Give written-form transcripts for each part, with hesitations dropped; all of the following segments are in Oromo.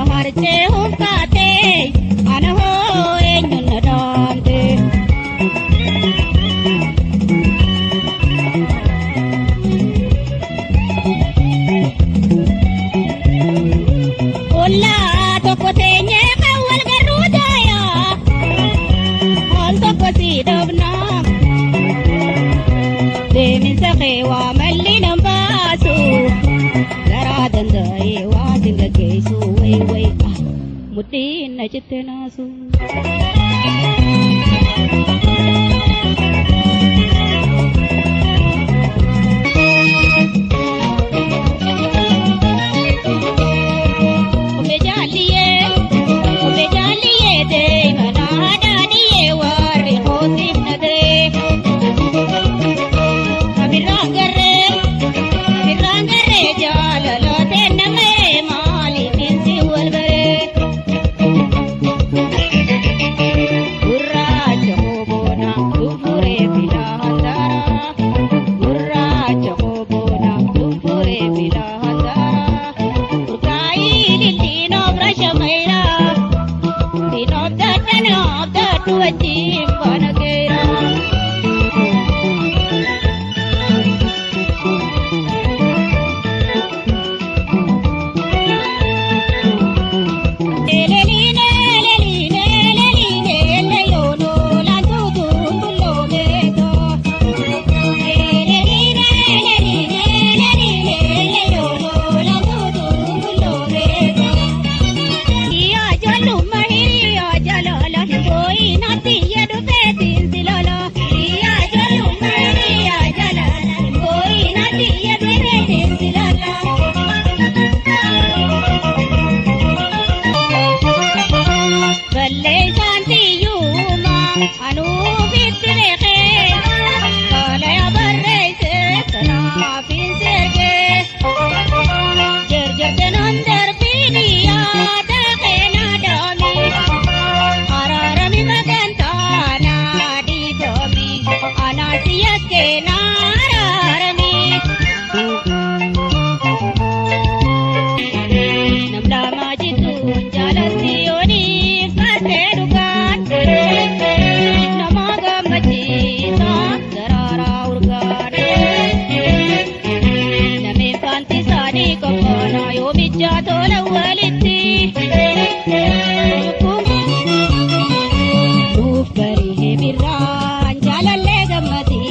Harcee huuskaatee ana hoo eenyuun na dhaamte. Ollaa tokko teenyee kan wal garruu taayaa al tokko si dhabnaa. Deeminsa kee waa malli nan baasu garaa danda'ee waa sin gaggeessu wayi wayi mudhiin na citte naasu. Obbe jaalliyee obbe jaalliyee deema naadaadhiyee warri hoosiif na ta'e. Abirraan garree abirraan garree jaalala teennamee maaliif insi wal baree. Gurraacha boboona gurguree filaa handaara. Gurraacha boboona gurguree filaa handaara. Urgaa'ii lilliinoo birasha mayra. Dinoof dadhanoof dadhu wajjin faana keera. Eleliine eleliine eleliine elleyoonoo laantuutu kulloomeeto. Eleliine eleliine eleliine elleyoonoo laantuutu kulloomeeto. Iyyaa ijoollummaa hiriyaa jaalala hin boo'in ati dhufeetiin si lola. Iyyaa ijoollummaa hiriyaa jaalala hin boo'in ati dhufeetiin si lola. Balleessaan tiyyuuma anuuf itti beekee haala barreessee kanaaf hin seergee. Jarjarte nan darbiini yaada keenaa daami araarami magantaana dhiifami anaasi yakkeenaa araarami. Nam lama jidduun jaalatti yooniif kaasee dhugaan nama gammachiisa daraaraa urgaan. Nameen faanti isaanii qophaana yoomichaa tola walitti. Nuuf barihee birraan jaalallee gammadi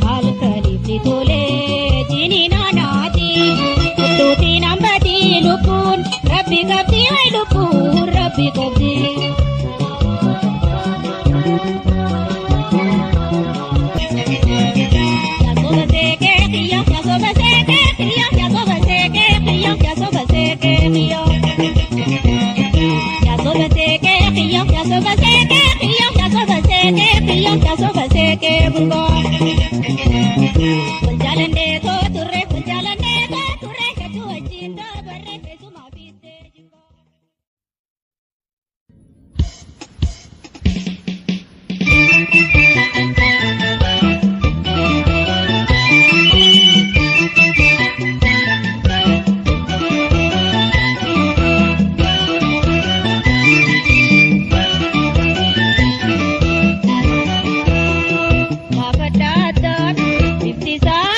halkaniif ni tolee jiniina naati. Tulluutiin hambati lubbuun rabbi qabdi wayi lubbuun rabbi qabdi. Yaasoba seekee kiyya yaasoba seekee kiyya yaasoba seekee kiyya yaasoba seekee kiyya. Yaasoba seekee kiyya yaasoba seekee kiyya yaasoba seekee kiyya yaasoba seekee gurbaa. Wal jaalannee too turre wal jaalannee too turre hedduu wajjin dabarre keessumaa fiittee jibbaa. Gaafadha addaan bifti isaa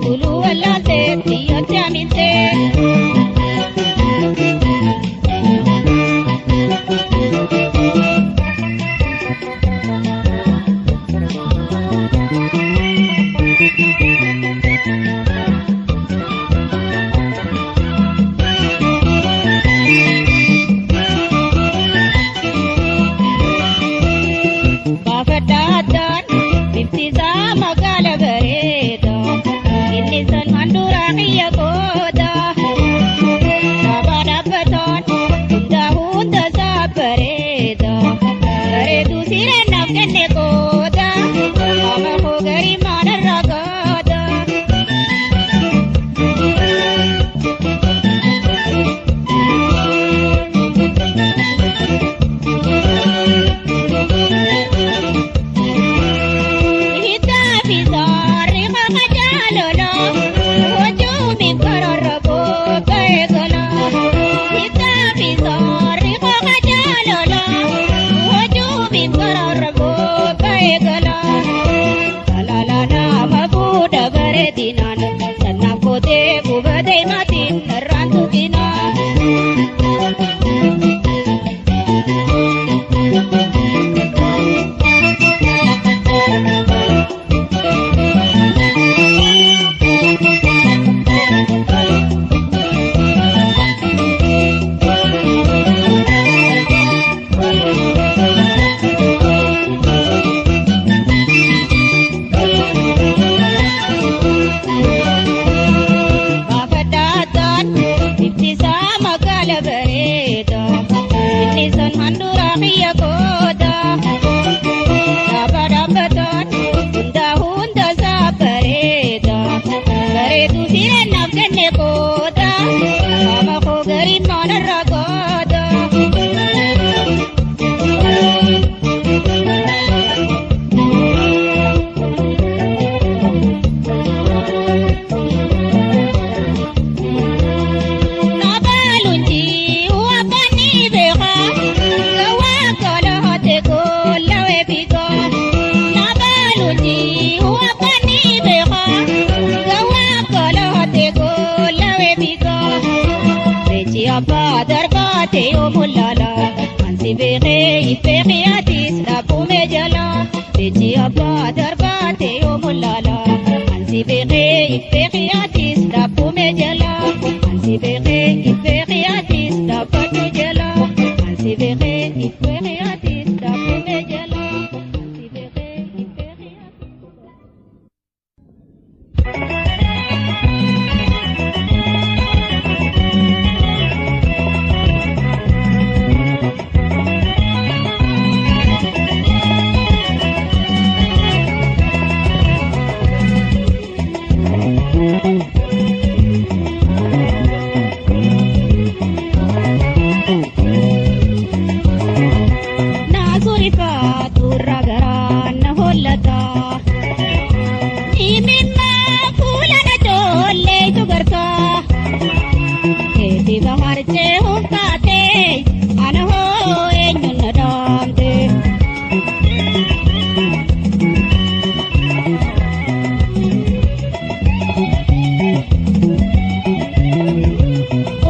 Buluu wallaaltee xiyyotti amintee. Baafadhaadhaan bifti isaa magaala bareeda. Inni san handhuuraa kiyya qooda. Dhaabaa dhaabbataan hunda hunda isaa bareeda. Bareedu sireen naaf kenne qooda. Qaama koo garii maanarraa gaada. Thank you. Baafadhaadhaan bifti isaa magaala bareeda. Inni sun handhuuraa kiyya qooda. Dhaaba dhaabbataan hunda hunda isaa bareeda. Bareedu sireen naaf kenne qooda. Qaama koo gariin maanarraa qooda. Nabaalunji wabbani beeka gawaa kola hote kola webigo. Nabaalunji wabbani beeka gawaa kola hote kola webigo. Rechi abbaa darbaate yoo mul'ala ansi beekee ifeeqee atis dhaabbume jala. Rechi abbaa darbaate yoo mul'ala ansi beekee ifeeqee atis dhaabbume jala. Ansi beekee ifeeqee atis dhaabbadhu jala. Ansi beekee ifeeqee atis dhaabbume jala. Ansi beekee ifeeqee atis. Naasurifa turra garaa na hollata. Dhimimma fuula na joollee dubarta. Keeti baharjee hunkaatee ana hoo eenyuun na dhaamte.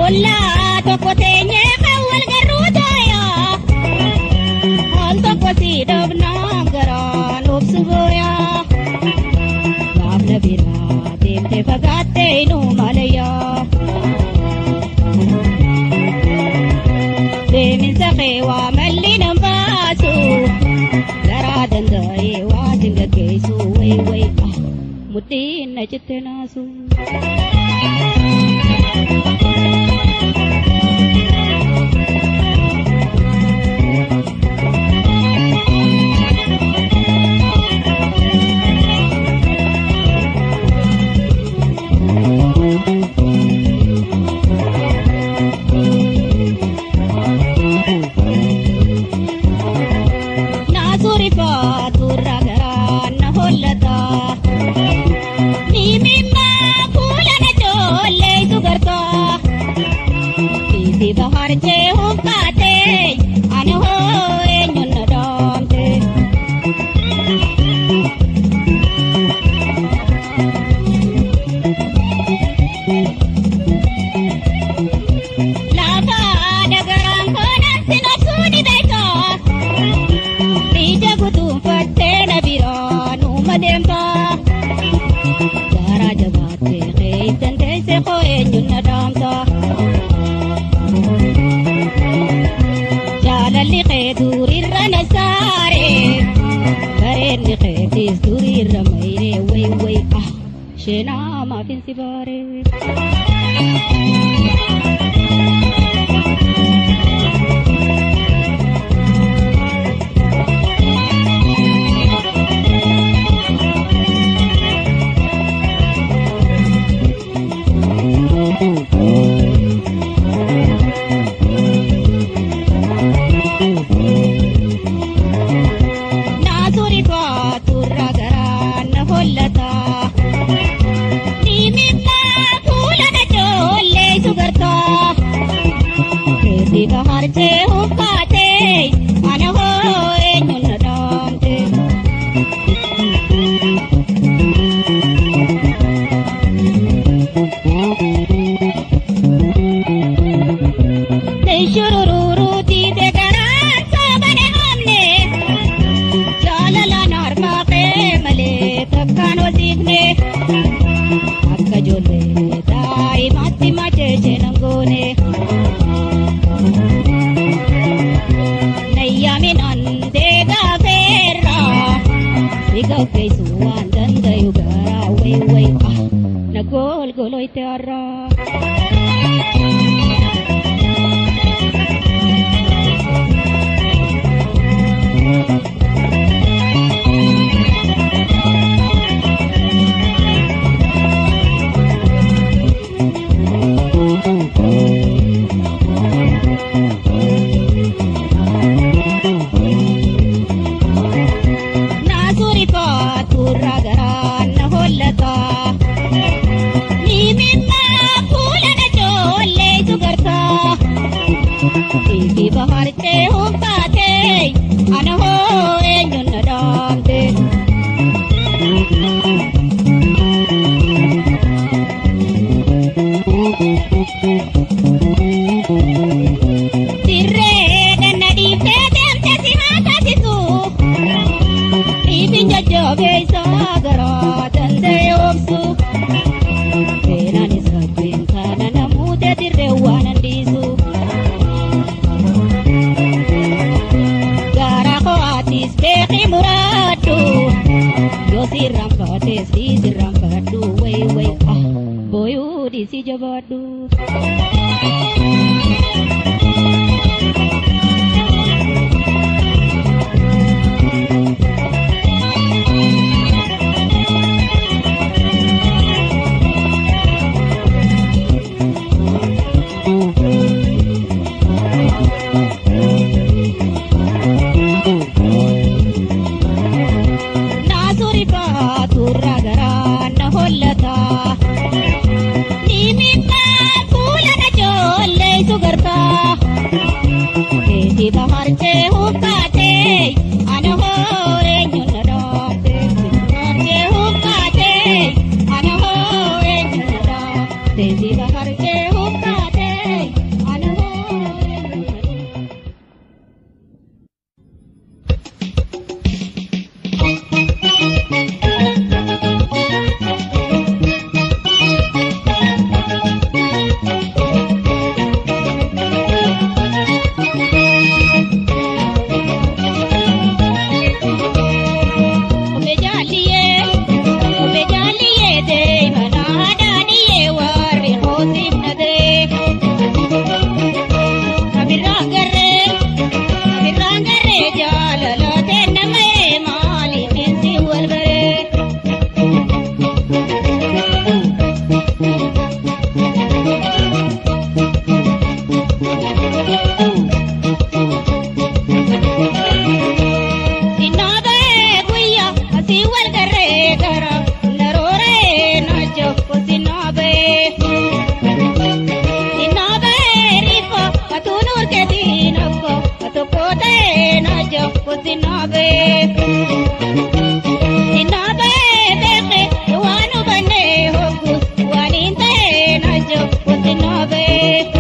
Ollaa tokko teenyee kan wal garuu taayaa. Al tokko si dhabnaan garaan obsu booyaa. Gaafna biraa deemtee fagaattee inuu malayyaa. Deeminsa kee waa malli nan baasu. Garaa danda'ee waa sin gaggeessu wayi wayi ah. Mudhiin na citte naasu. Naasurifa turra garaa na hollata. Dhimimma fuula na joollee dubarta. seenaa maafin si baare. Naasuri faaturra garaa na hollata. Diimimmaa fuula na joollee sugartaa. Keetii bahartee hubbaatee ana hoo eenyuun na dhaamte. Shurururuu tiite garaan soobane amne. Jaalalaan harkaa kee malee takkaan hosiifne. Akka ijoollee daa'imaatti macheeshee nan goone. Nayyaaminaan deegaa feerra. Si gaggeessu waan dandayu garaa way way ah. Na golgoloyte har'a. Naasuri faaturra garaa na hollata. Miimimmaa fuula na joollee sugartaa. Fiifi bahartee hubbaatee ana hoo eenyuun na dhaamte. Dirree ganna dhiiftee deemte si haa taasisu. Dhiifin jajjabeessaa garaa danda'e obsu. Seenaan isa kana namoota dirree waan andiisu. Garaa ko'aatis beeki muraadhu. Yoo sirraan faates sirraan faadhu way way ah booyuu dhiisi jabaadhu. Naasuri faaturra garaa na hollata. Diimimmaa fuula na joollee sugartaa. Keetii bahartee hubbaatee ana hoo eenyuun na dhaamte. Bahartee hubbaatee ana hoo eenyuun na dhaamte. Keetii bahartee hubbaatee ana hoo eenyuun na dhaamte. Obejaaliyee obejaaliyee deemana daadhiyee warri hoosifnatee. Kabirraan garee kabirraan garee jaalala teennamee maaliif insi wal baree. Sinnaabee guyyaa asii wal garee gara narooree najo sinnaabee. Sinnaabee riifo atuun urkeetiin akko atokko ta'ee najo sinnaabee. Sinnaabee beekee waan hubannee hoggus waan hin ta'ee najo sinnaabee.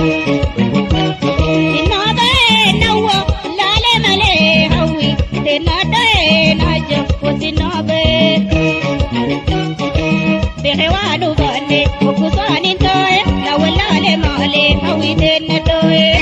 Sinnaabee nawwa laalee malee hawwi seennaadhee najo sinnaabee. Beekee waan hubanne hoggus waan hin ta'e nawwa laalee malee hawwi seennaadhee.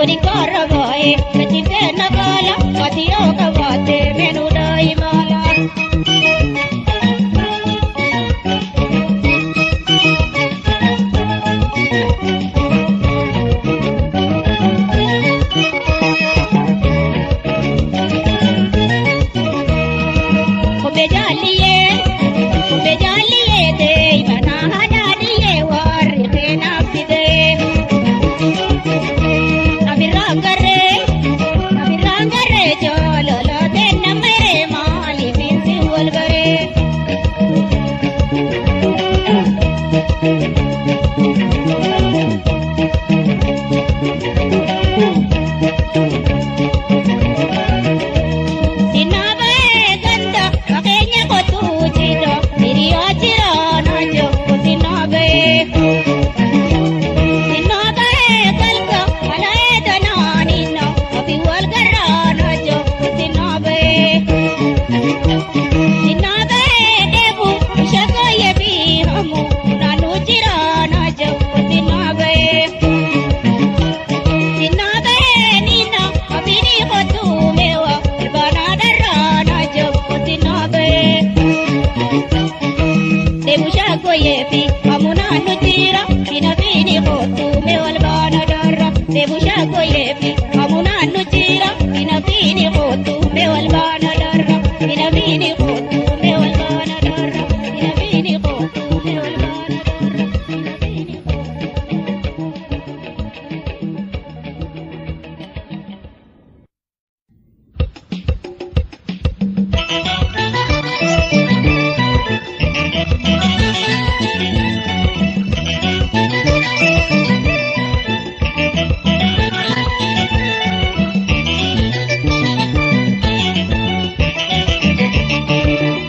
Sori karra bae kachite nagala patiyo kavate menu dai mala. Kobe jaliye, kobe jaliye te ibana hadadiye warri kenafide. Abirangare, abirangare jololo tenna mere mali finsi walgare. Sinabe ganda pakenya ko tujito diriyo chiro najo sinabe. Sinabe kalka alae dananino api walgara najo sinabe. Sinabe debu shakoye bihamu nanu chiro najo sinabe. Sinabe nina abini kotu mewa banadara najo sinabe. Debu shakoye bi amuna nujira binabini kotu mewal banadara. Debu shakoye bi amuna nujira binabini kotu mewal banadara. Binabini kotu mewal banadara. Binabini kotu mewal banadara. Binabini kotu.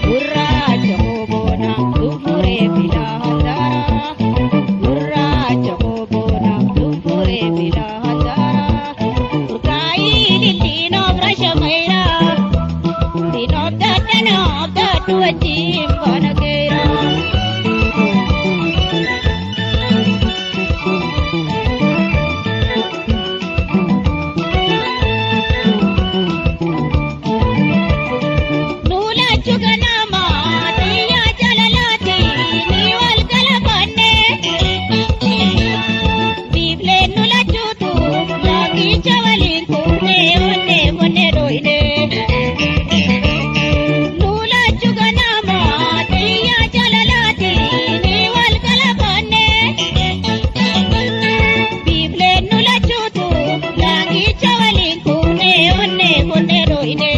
Gurraacha boona gurguree filaa handaara. Gurraacha boona gurguree filaa handaara. Urgaa'ii lilliinoof rashamayra. Siinoof dadhanoof dadhu wajjin baana keera. Nuulachu ganama xiyyaa jalalaati ni wal galafanne. Biifleen nulachuutu laakicha waliin kuunee onnee onnee dhoyne. Nuulachu ganama xiyyaa jalalaati ni wal galafanne. Biifleen nulachuutu laakicha waliin kuunee onnee onnee dhoyne.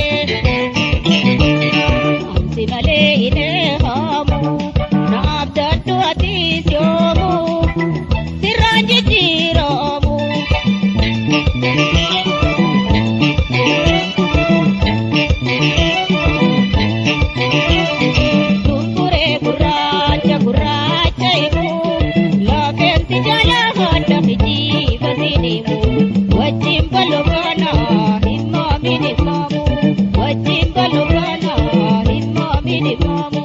Ansi malee hin haamu naaf dadhu atis yoomu sirraan jijjiiramu. Gurguree gurraacha gurraacha himu lafeensi jala hadda kijiifa sinimu wajjin bal'oofana hin maamin himaamu wajjin bal'oofana hin maamin himaamu.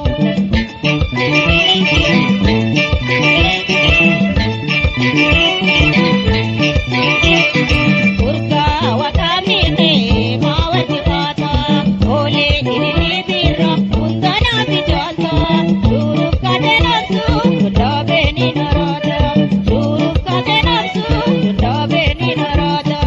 Urgaa wataamite maawatti faata olee ililii birra hundanaa fijaata shuruqqate nafsu dhaabee naraata shuruqqate nafsu dhaabee naraata.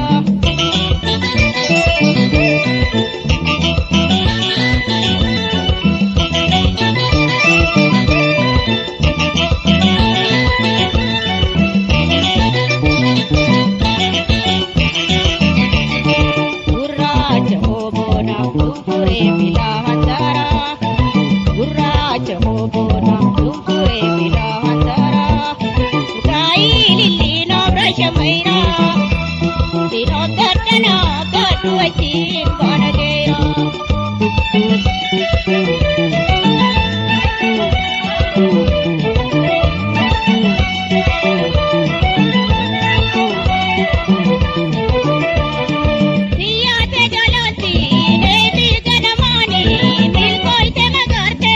Gurraacha boona gurguree filaa handaara. Gurraacha boona gurguree filaa handaara. Gaa'ii lilliinoo rashamayra. Siinoo dadhanaa gadhu wajjin baana geera. Siyaate jalaatti deebii ganamaani milkooyte magaarte.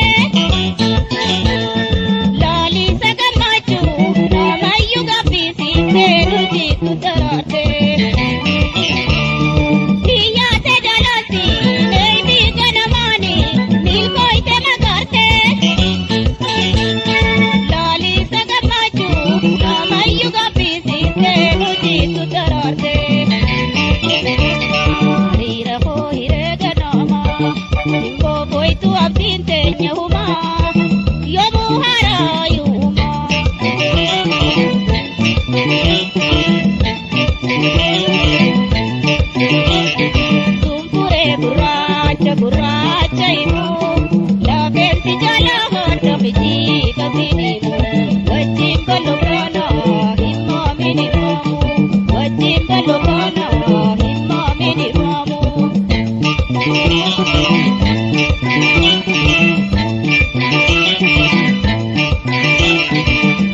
Laalisa gammachuu namayyuu gabbisiisee nuti daraarte. Tumfuree gurraacha gurraacha himuu lafeensi jala hodha miti kasinimu wajjin bal'oona himmoo minimoomu wajjin bal'oona himmoo minimoomu.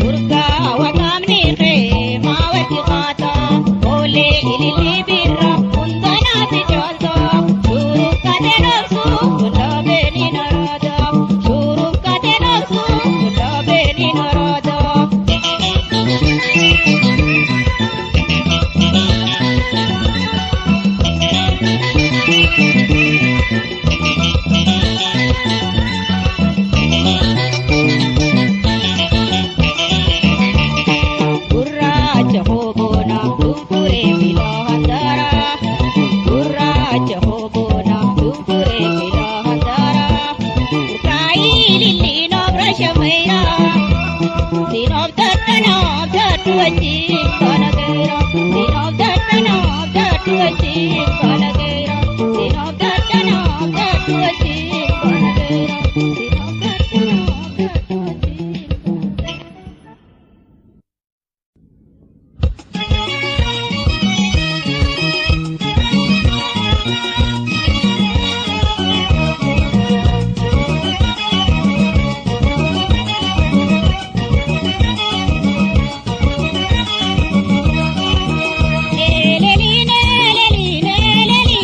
Urgaa waqaamni kee maa wajji qaata oolee ililii birra hundanaati caalta shuruqqatee dhoobsu gundhabee ni naraata shuruqqatee dhoobsu gundhabee ni naraata. Gurraacha hoboona tumfuree filaa handaara. Gurraacha hoboona tumfuree filaa handaara. Urkaayii lilli noobra shamayra. Sinoob tattanoob tattu wajjin kana geera. Sinoob tattanoob tattu wajjin kana geera. Sinoob tattanoob tattu wajjin kana geera. Sinoob tattanoob tattu wajjin kana geera. Eleliin eleliin eleliin.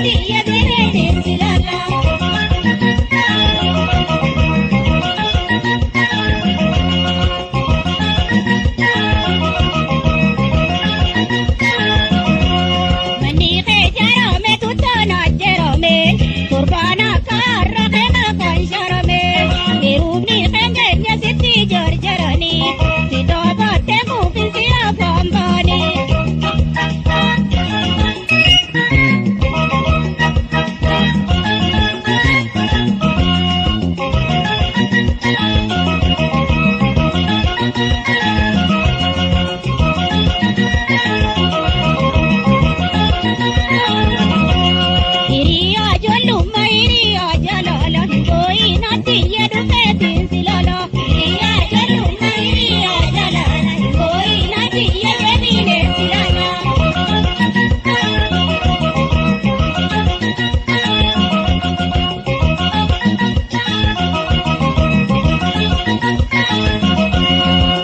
natti yaadee silala. Manni kee jaarame tuutana jarame torbaana kaarra kee maqaan sharame heerumni keenya sitti jarjarani si doobattee kuufinsi afaan baane. Hiriyaa ijoollummaa hiriyaa jaalala boo'ii natti yaaduu silala. Hiriyaa ijoollummaa hiriyaa jaalala boo'ii natti yaaduu silala.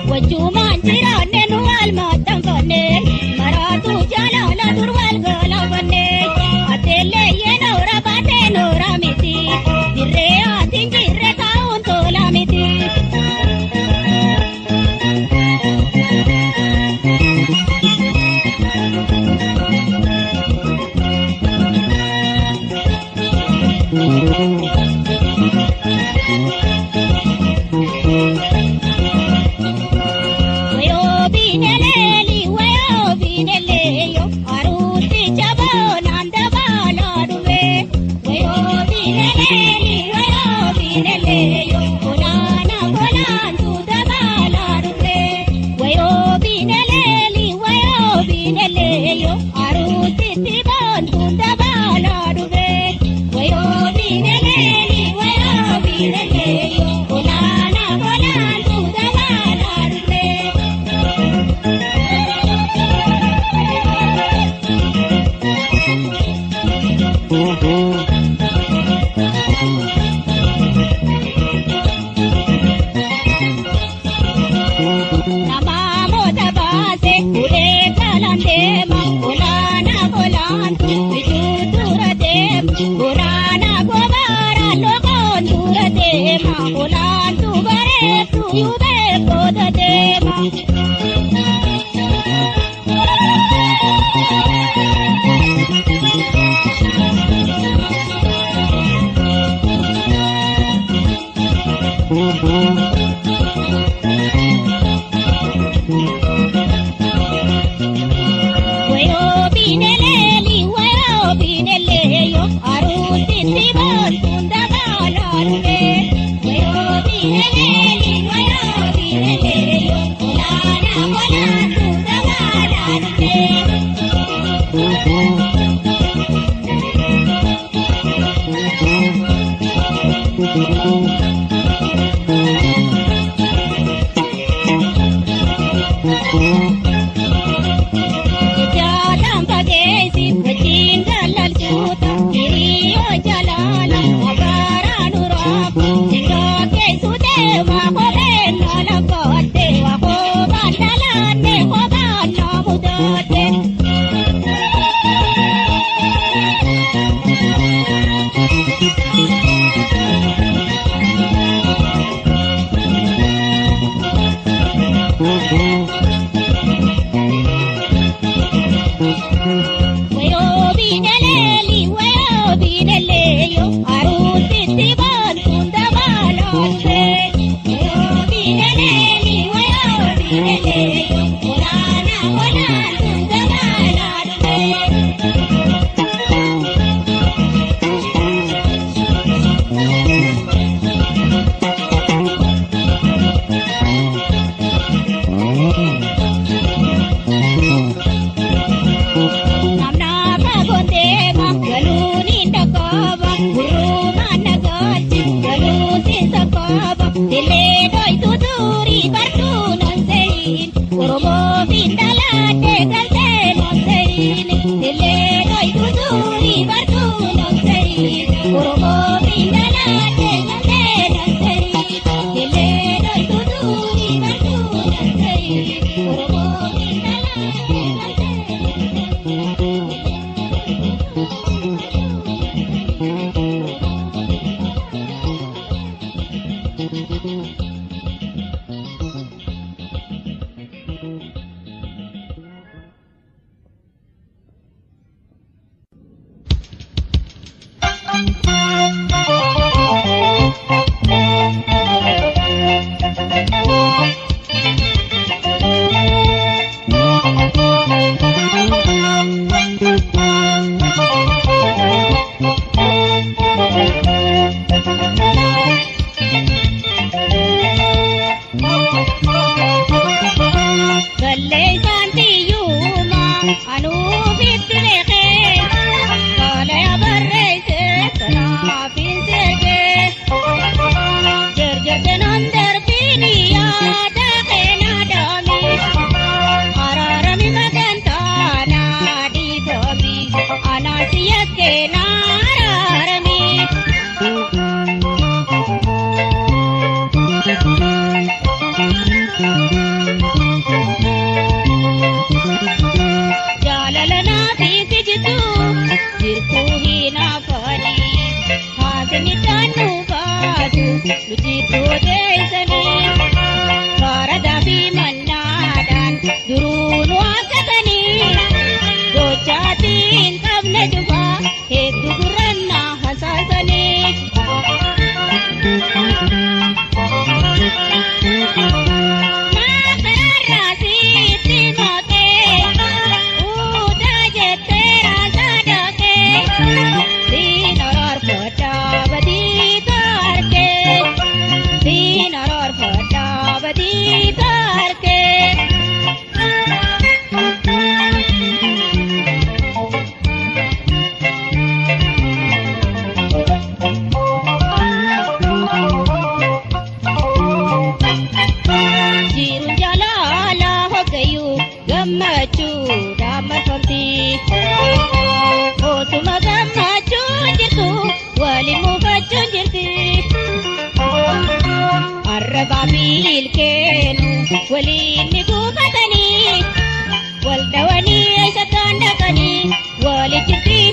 Wajjumaan jiraanne nu wal maxxanfanne maraatu jaalala dur wal galaafanne atellee yeenoora baatee noora miti dirree ati jirre taa'uun tola miti. Wayoo biineleeli wayoo biineleeyo aruuti jaboonaan dabaalaa dhufe. Wayoo biineleeli wayoo biineleeyo olaana olaantu dabaalaa dhufe. Wayoo biineleeli wayoo biineleeyo aruuti tiboontu dabaalaa dhufe. Wayoo biineleeli wayoo biineleeyo olaana olaantu dabaalaa dhufe. Nama moota baase ulee jalaan deema olaana olaantu bituu dura deema goraana gobaara lokoon dura deema olaantu bareedu yubee booda deema. Wayoo biineleeli wayoo biineleeyo aruuti tiboontuun dabaalaa dhufe. Wayoo biineleeli wayoo biineleeyo olaana olaantu dabaalaa dhufe. Jaalaan fageessi wajjin dallalchuuta hiriyyoo jalaala abaraa nuraaf singaa keessu deema kopheen na lakkootte waa kophaan dhalaanne kophaan na mudaatte. Wayoo biineleeli wayoo biineleeyo aruuti tiboontuun dabaalaa dhufe. Wayoo biineleeli wayoo biineleeyo olaana olaantuun dabaalaa dhufe. Namna fagoon deema galuun hin dhaqqaba gurrumaan nagaachi galuun sin saqqaba dillee dhoytu durii bartuu nan seyin Oromoo fi dhalaadhe galtee nan seyin dillee dhoytu durii bartuu nan seyin Oromoo fi dhalaadhe galtee nan seyin dillee dhoytu durii bartuu nan seyin Oromoo fi dhalaadhe galtee nan seyin.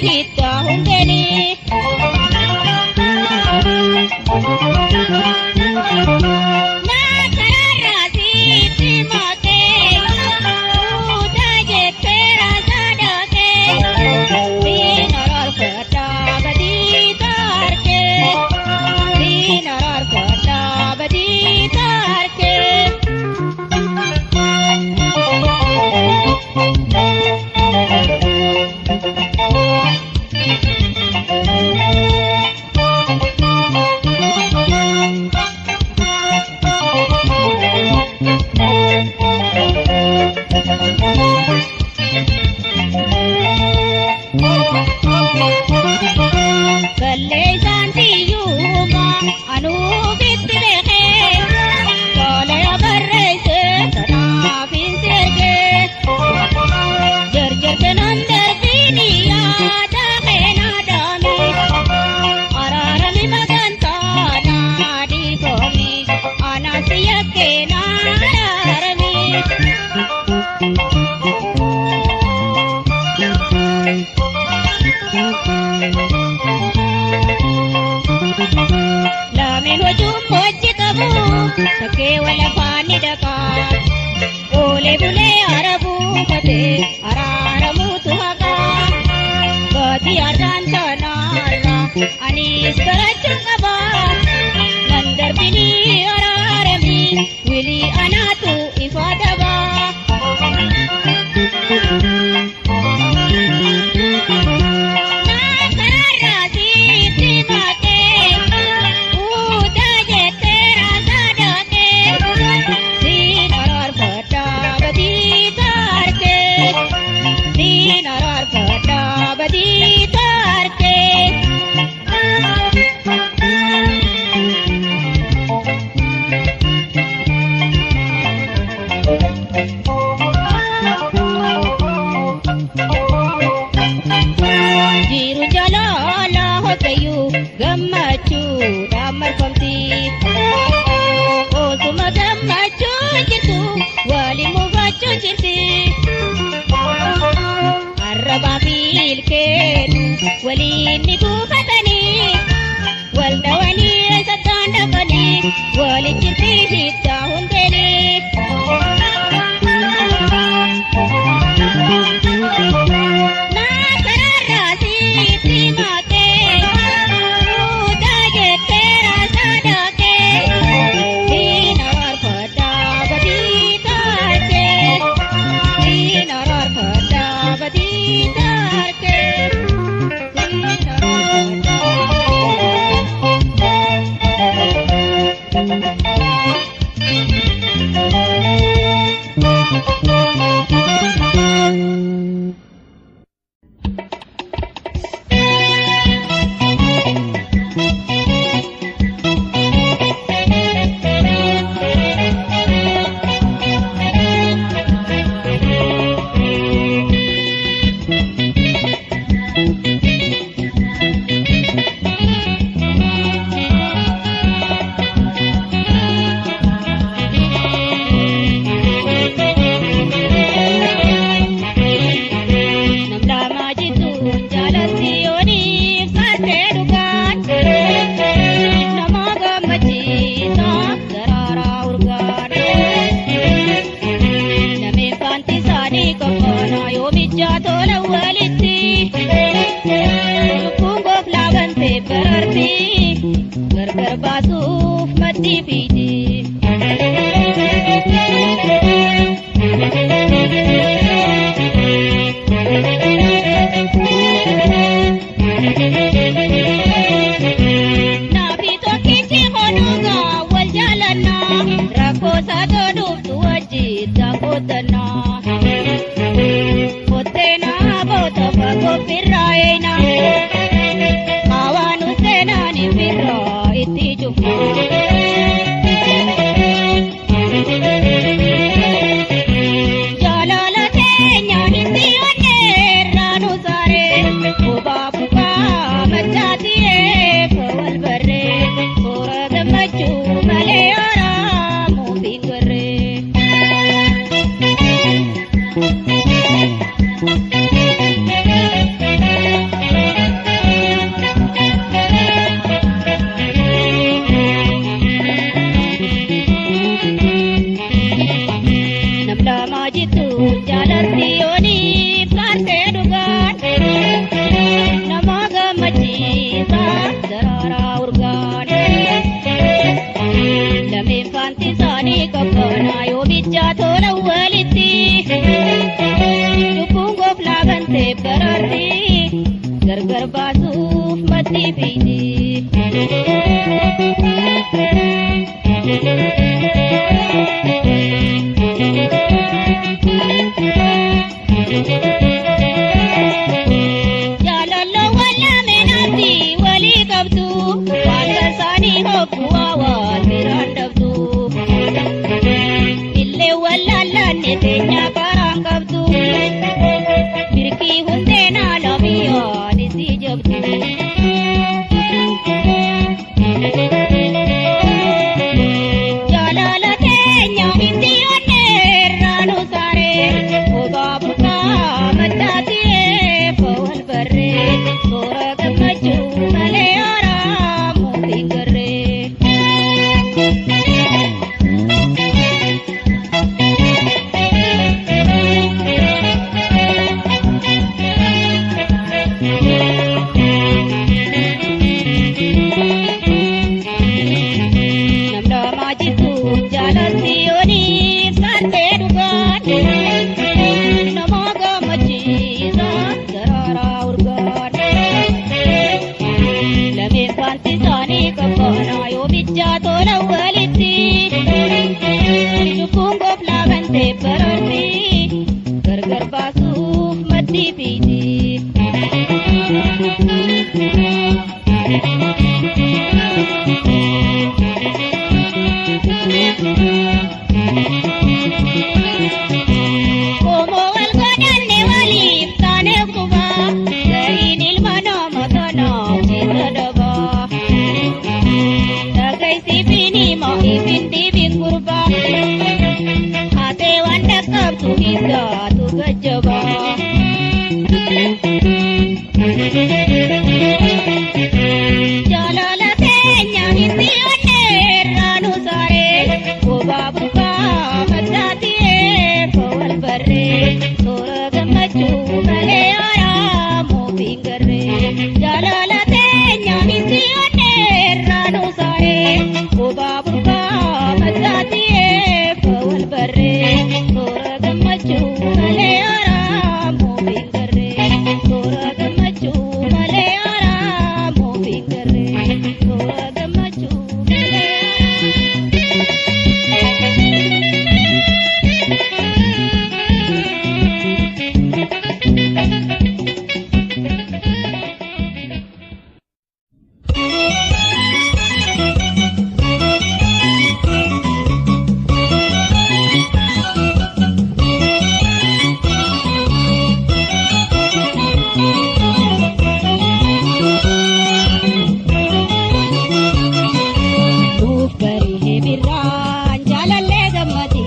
hidda hundeenii. Naa karaarraa sitti maakee fuutaa jettee raasaa daakee siin araarfadhaa badii taarkee siin araarfadhaa badii taarkee. Balleessaan siyyuma anuu bitti beekee tolee barreesse kanaaf hin seergee jarjarte nan darbiini yaada keenaa daami araarami magantaa naadii koomi anaas yakkee naaraarami. Lameen hojuun hojii qabu takkee wal afaan ni dhaqaa. Oolee bulee arabuufatee araaramuutu haqaa. Baatii har'aan tanaarra anis barachuun qaba. Nan darbinii araaramii wilii anaatu ifa daba. Naa karaarraa sitti maakee fuutaa jettee raasaa daakee siin araarfadhaa badii taarkee siin araarfadhaa badii taarkee. Jiru jalaala hoteyyuu gammachuudhaan marfamti. Osuma gammachuu jirtu waliin mufachuu jirti. Arrabaa fi ilkeen waliin ni buufatanii wal dhawanii eessattaan dhaqanii waliin jirti hiddaa hundeenii. Naa karaarraa sitti maakee fuutaa jettee raasaa daakee siin araarfadhaa badii taarkee siin araarfadhaa badii taarkee siin araarfadhaa. gammachiisa daraaraa urgaan. Lameen faanti isaanii qabbanaa yoo bichaa tola walitti. Lubbuun goflaa bantee baraarti gargar baasuuf maddii fiiti. Jaalaloo wallameenaatti walii qabdu wanta isaanii hoggu waan biraan dhabdu. Illee wallaallanne teenya karaan qabdu birkii hundeen alamiyaan isii jabdu. Jaalala keenya hindi onneerraa nu saaree obaa burqaa maddaati'ee foon barree toora gammachuu malee haaraa hin garree. Namlamaa jirtu jaalatti yooniif saantee dhugaan nama gammachiisa daraaraa urgaan. Lameen faanti isaanii qabbanaa yoo bichaa tola walitti lubbuun goflaa bantee baraarti gargar baasuuf maddii fiiti. Qomoo wal godhanne waliif taane qubaa gariin ilma nama tanaaf keessa dabaa. Dhagaysiifin hima ifin dhibin gurbaa haatee waan dhaqqabtu hiddaatu gajjabaa. Jaalala keenya hindi onneerraa nu saaree bobaa burqaa maddaati'ee wal barree toora gammachuu malee haaraa moofiin garree. Jaalala keenya hindi onneerraa nu saaree bobaa burqaa maddaati'ee wal barree toora gammachuu malee haaraa moofiin garree. Toora gammachuu malee haaraa moofiin garree. Toora gammachuu malee. Nuuf barihee birraan jaalallee gammadi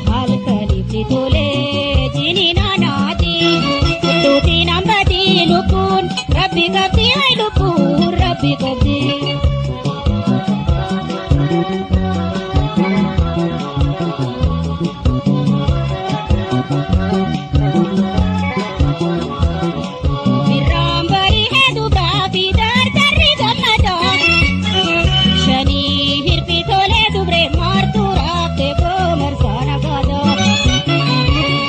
halkaniifni tolee jiniina naati tulluutiin hambati lubbuun rabbi qabdi ay lubbuun rabbi qabdi. Birraan barihee dubraa fi dardarri gammada. Shanii hirpi tolee dubree maartuu raaftee boomarsaa nagaadha.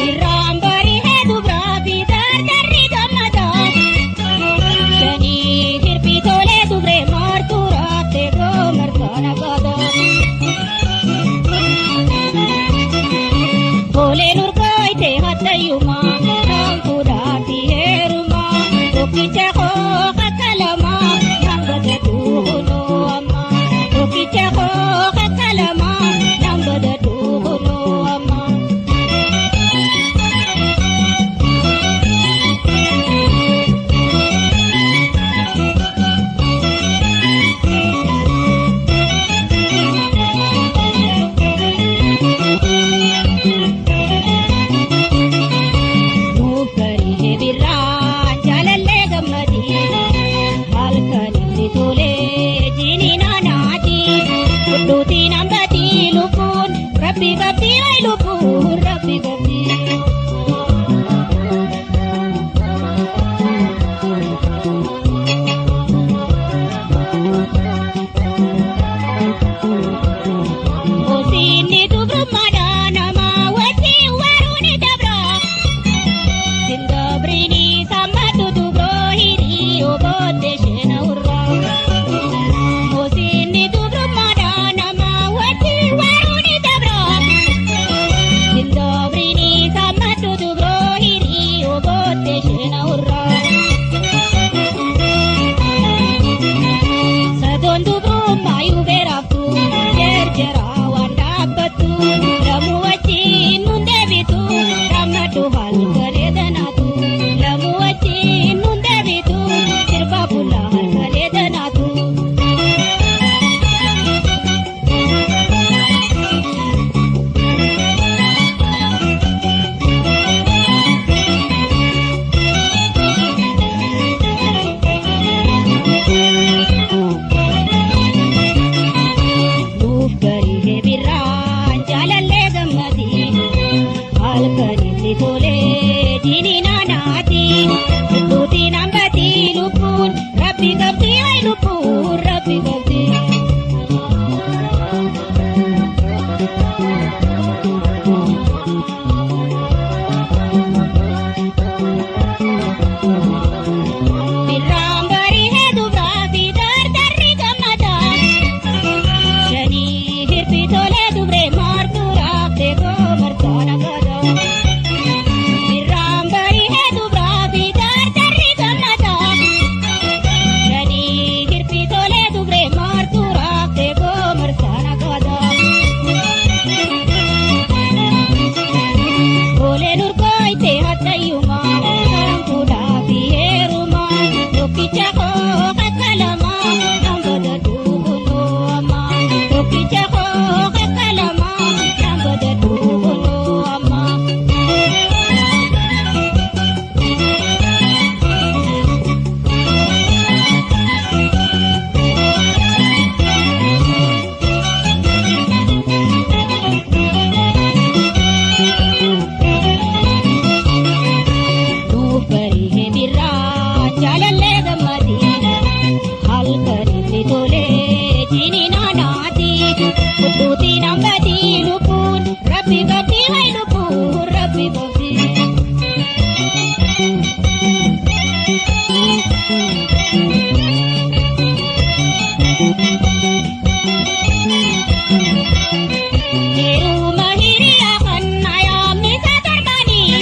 Birraan barihee dubraa fi dardarri gammada. Shanii hirpi tolee dubree. booddee isheen hurraa. Moosiinni dubrummaadhaa nama wajjin waruu ni dabra. Hindobrini sammadhu dubroo hiriyoo booddee isheen hurraa. Sadoon dubrummaa yuu beeraftu jerjera waan dhaabbattu lamuu wajjin nun deebitu rammadhu halkalee danaatu lamuu wajjin nun deebitu sirba bulla halkalee danaatu. Nuuf garii birraan jaalallee gammadii halkanitti tolee diinii naanaati lubbuutiin hambatii lubbuun rabbi qabdi ay lubbuun rabbi qabdi. Birraan barii dubraa fi dardarri gammada. Shanii hirpi tolee dubree martuu raaftee goomartaa nagada. Birraan barii dubraa fi dardarri gammada. Shanii hirpi tolee dubree martuu raaftee goomartaa nagada. Oleen urgooyte hattayyumaa kan fuudhaa fi heerumaa tokkicha koo kakkalamaa kan godhadhu kunoo ammaa tokkicha koo kakkalamaa kan godhadhu kunoo ammaa. Nuuf barii birraa jaalallee gammadii halkanitti tolee diinii naanaati lubbuutiin hambatii lubbuun rabbi qabdi hay lubbuun rabbi qabdi. Yeruma hiriyaa kan ayaamni isaa torbanii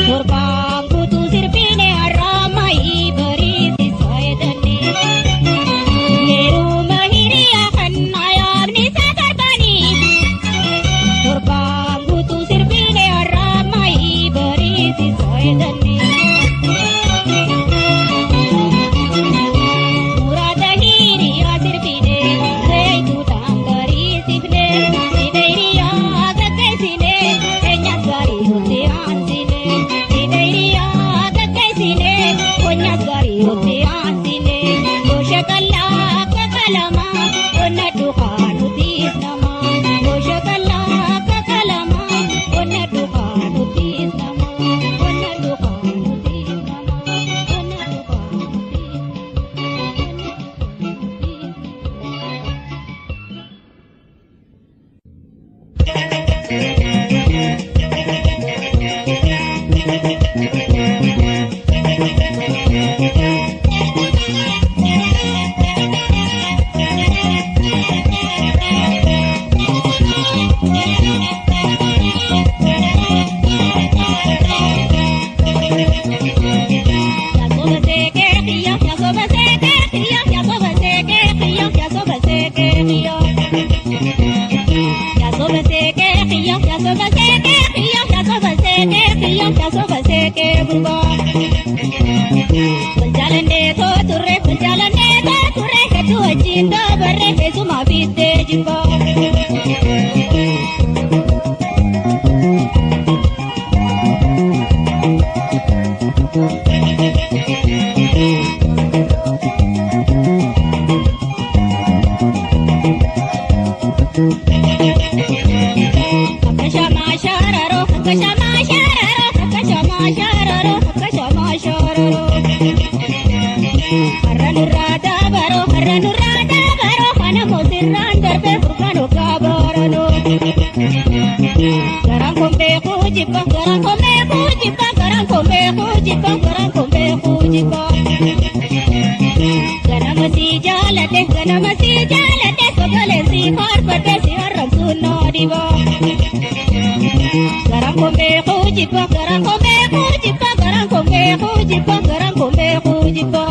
torbaan guutuu sirbine har'aamayi bariisisa jedhanii. Yeruma hiriyaa kan ayaamni isaa torbanii torbaan guutuu sirbine har'aamayi bariisisa jedhanii. Muraasa hiriyaa sirbine zayituudhaan bariisifne sida hiriyaa gaggeessine keenyas gaarii nuti aansine sida hiriyaa gaggeessine keenyas gaarii nuti aansine goosha qal'aa akka qalamaa qonna duukaa nutiis nama goosha qal'aa akka qalamaa qonna duukaa nutiis nama qonna duukaa nutiis nama qonna duukaa nutiis nama. Akka shamaa shararoo, akka shamaa shararoo, akka shamaa shararoo. Har'a Har'a nurraa daabaroo har'a nurraa daabaroo kana moosirraan darbee furkaan hoggaa baranoo. Garaan kun beekuu jibba garaan kun beekuu jibba garaan kun beekuu jibba garaan kun beekuu jibba. Ganama si jaaladhe ganama si jaaladhe sagalee si faarfadhe si arrabsuun na dhiba. Garaan kun beekuu jibba garaan kun beekuu jibba garaan kun beekuu jibba garaan kun beekuu jibba.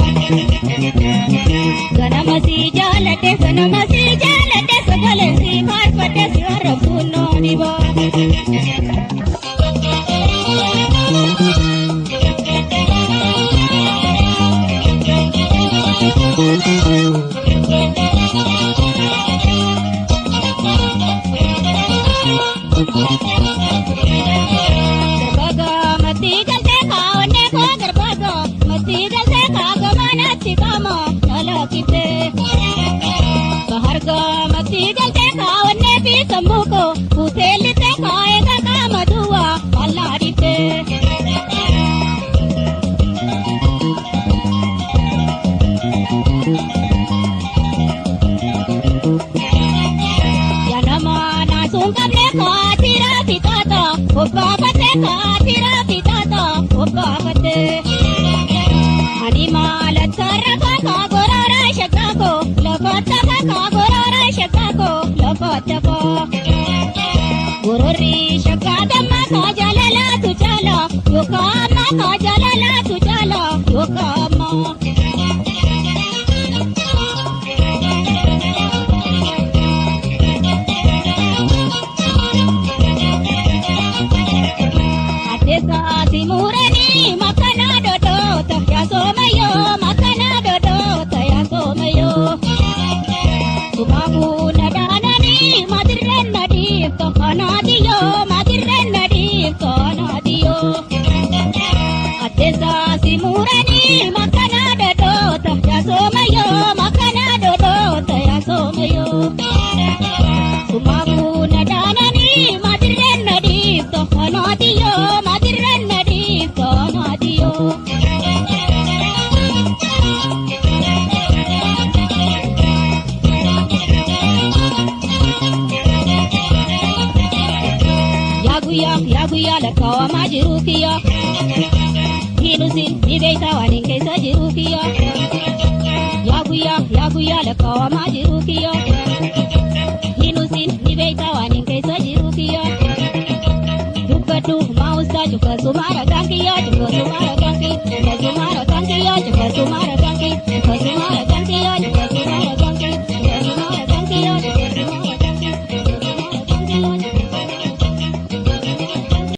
Ganama si jaaladhe ganama si jaaladhe sagalee si faarfadhe si arrabsuun na dhiba. Garbagaa maddii galtee kaawwannee koo garbagaa maddii galtee kaagamanatti qaama dhalaakiftee. Bahargaa maddii galtee kaawwannee fi sammuu koo fuuteellitee kaa'ee qaama duwwaa mallaa dhiftee. Yanama naasuun qabne kaatira fitaata obbaafate kaatira fitaata obbaafate. Ani maalatta rafa kaagorora shakaako lafa tafa kaagorora shakaako lafa tafa. Gororri shakkaadamma kaa jaalalaatu caala yookaan amma kaa jaalalaatu caala yookaan amma. Addeessaati muuranii makana dodota yaasomayyoo makana dodota yaasomayyoo. Sumaafuu nadaananii matirreen nadiifto kanaatiyyoo matirreen nadiifto kanaatiyyoo. Addeessaati muuranii makana dodota yaasomayyoo makana dodota yaasomayyoo. Sumaafuu nadaananii matirreen nadiifto kanaatiyyoo matirreen nadiifto kanaatiyyoo. Yaa guyyaa yaa guyyaa lakkaawamaa jiruu kiyya. Hiinusin ni beektaa waan hin keessa jiruu kiyya. Yaa guyyaa yaa guyyaa lakkaawamaa jiruu kiyya. Hiinusin ni beektaa waan hin keessa jiruu kiyya. Dubbadhu maawusaa cufa sumaara kan kiyya cufa sumaara kan kiyya cufa sumaara kan kiyya cufa sumaara.